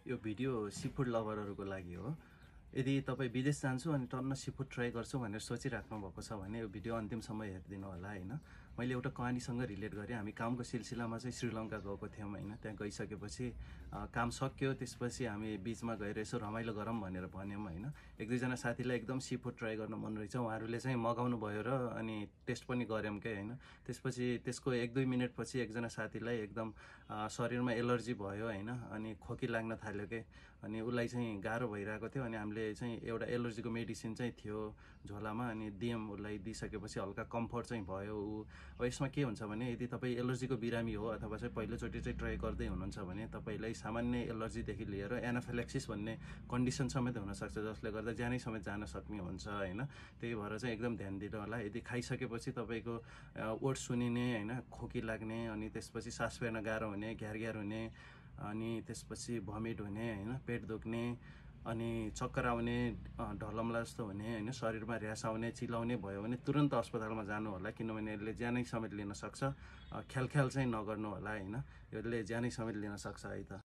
यो video seafood लभरहरूको लागि हो। यदि तपाईँ विदेश जान्छु अनि टन्न सीफुड ट्राई गर्छु भनेर सोचिराख्नु भएको छ भने यो भिडियो अन्तिमसम्म हेरिदिनु होला हैन। मैले एउटा कहानीसँग रिलेट गरेँ। हामी कामको सिलसिलामा चाहिँ श्रीलङ्का गएको थियौँ हैन। त्यहाँ गइसकेपछि काम सकियो, त्यसपछि हामी बीचमा गएर यसो रमाइलो गरौँ भनेर भन्यौँ हैन। एक दुईजना साथीलाई एकदम सीफुड ट्राई गर्न मन रहेछ, उहाँहरूले चाहिँ मगाउनु भयो र अनि टेस्ट पनि गर्यौँ के हैन। त्यसपछि त्यसको 1-2 मिनेटपछि एकजना साथीलाई एकदम शरीरमा एलर्जी भयो हैन, अनि खोकी लाग्न थाल्यो के। अनि उसलाई चाहिँ गाह्रो भइरहेको थियो अनि हामीले चाहिँ एउटा एलर्जीको मेडिसिन चाहिँ थियो झोलामा, अनि दियौँ। उसलाई दिइसकेपछि हल्का कम्फर्ट चाहिँ भयो ऊ। अब यसमा के हुन्छ भने यदि तपाईँ एलर्जीको बिरामी हो अथवा चाहिँ पहिलोचोटि चाहिँ ट्राई गर्दै हुनुहुन्छ भने तपाईँलाई सामान्य एलर्जीदेखि लिएर एनाफिलेक्सिस भन्ने कन्डिसन समेत हुनसक्छ, जसले गर्दा ज्यानै समेत जान सक्ने हुन्छ हैन। त्यही भएर चाहिँ एकदम ध्यान दिनु होला। यदि खाइसकेपछि तपाईँको ओठ सुनिने हैन, खोकी लाग्ने, अनि त्यसपछि सास फेर्न गाह्रो हुने, घ्यार हुने, अनि त्यसपछि भमिट हुने हैन, पेट दुख्ने, अनि चक्कर आउने, ढलमला जस्तो हुने हैन, शरीरमा र्यास आउने, चिलाउने भयो भने तुरन्त अस्पतालमा जानु होला, किनभने यसले ज्यानै समेत लिन सक्छ। ख्याल चाहिँ नगर्नु होला हैन, यसले ज्यानै समेत लिन सक्छ है त।